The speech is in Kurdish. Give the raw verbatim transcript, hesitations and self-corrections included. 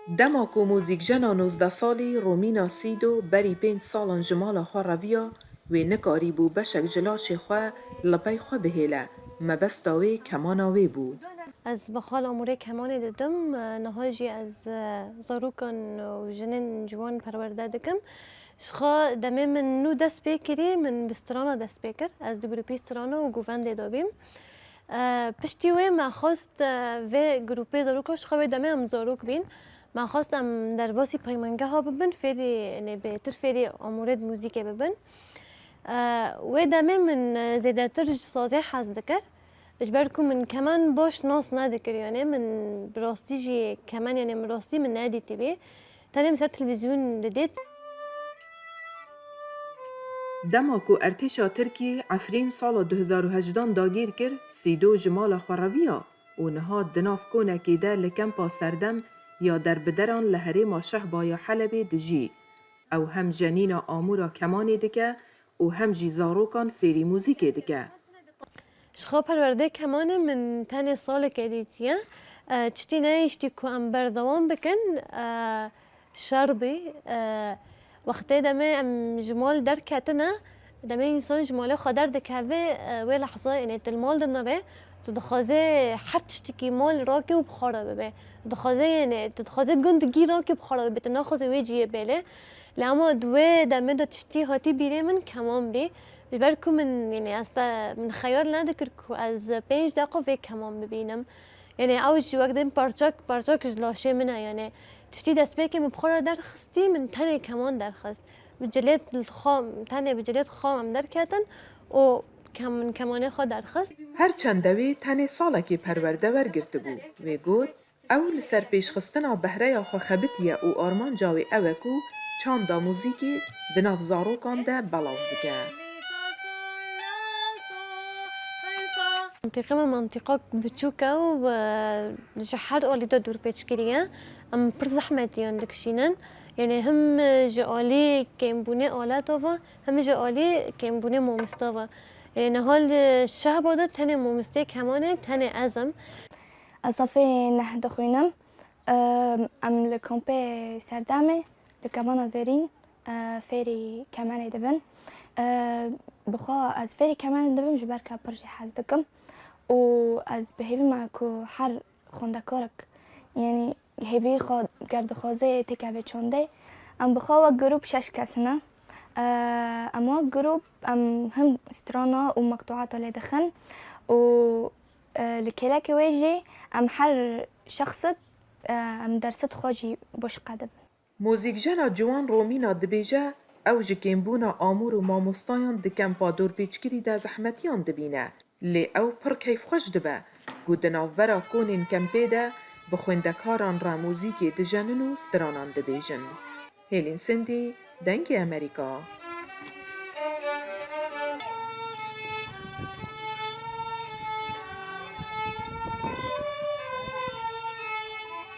Dema ku muzîkjena nozdeh salî Romîna Sîdo berî pênc salan ji mala xwe reviya, wê nikarîbû beşek ji laşê xwe li pey xwe bihêle, mebesta wê kemana wê bû. Ez bi xwe li amûrê kemanê didim, niha jî ez zarokan û jinên ciwan perwerde dikim. Ji xwe demê min nû dest pê kirî, min bi strana dest pê kir. Ez di grûpî strana û govendê de bîm. E, piştî wê me xwest, e, vê grûpê zarokan, ji xwe wê demê em zarok bîn. Me xwest em derbasî peymangeha bibin, fêrî, yanî bêtir fêrî amûrê di muzîkê bibin. E, wê demê min, e, zêdetir ji sazê hez dikir. Ji ber ku min keman baş nas nedikir, yanî min bi rastî jî keman, yanî min rastî min nedîtibî. Tenê min ser televîzyon didît. Dema ku artêşa Tirkî Efrîn sala du hezar û hejdan dagîr kir, Sîdo ji mala xwe reviya û niha di nav konekê de li kempa Serdem ya derbideran li herêma Şehba ya Helebê dijî. Ew hem jenîna amûra kemanê dike û hem jî zarokan fêrî muzîkê dike. Ji xwe perwerdê kemanê min tenê salekê dîtiye. E, tiştî nehiştî ku em berdewam bikin, e, şer bî. E, wextê demê em ji mal derketine, demê însan ji malê xwe derdikeve, e, wê lehza, yanî tu li mal dinirê, tu dixwazê her tiştekî mal rakî û bi xwe re bibe. Tu dixwazê, yanî tu dixwazê gund gî rakî bi xwe re bibe, tu naxwazê wê ciyê bêlê. Lê hema di wê demê de tiştî hatî bîrê min keman bî. Ji ber ku min, yanî ez te, min xeyal nedikir ku ez pênc deqa vê keman bibînim. Yanî ew jî wek din parçak parçak ji laşê min e. Yanî tiştî destpêkê min bi xwe re derxistî, min tenê keman derxist. Bi cilêt li xwe, tenê bi cilêt xwe em derketin û kem-, min kemanê xwe derxist. Her çende wê tenê salekê perwerde wergirtibû. Wê got, Ew li ser pêşxistina behreya xwe xebitiye û armanca wê ew e ku çanda muzîkê di nav zarokan de belav bike. Mantîqa me mantîqa biçûk e û, e, ji her alî de dûrpêçkirî ye. Em pir zehmetiyan dikişînin. Yanî him ji alî kêmbûnê aleta ve, him ji alî kêmbûnê mamosta ve. Yanî niha li Şehba de tenê mamosteyê kemanê, tenê ez im. Ez safê neh dixwînim. Em li kampê Serdemê, li kemana Zêrîn, fêrî kemenê dibin. Bi xwe ez fêrî kemenê dibim ji ber ke pir jî hez dikim û ez bi hêvî me ku her xwendekarek, yanî hêvî xwe ger dixwaze têkeve çandê. Em bi xwe wek grûp şeş kes ne. Em wek grûp em him strana û meqtuata lê dixin û Li kêlekê wê jî em her şexsik, em dersit xwe jî boş qedibin. Muzîkjena ciwan Romîna dibêje, ew ji kêmbûna amûr û mamostayan di kempa dorpêçkirî de zehmetiyan dibîne. Lê ew pir keyfxweş dibe ku di navbera konên kempê de bi xwendekaran re muzîkê dijenin û stranan dibêjin. Hêlîn Sindî, Dengê Amerîka.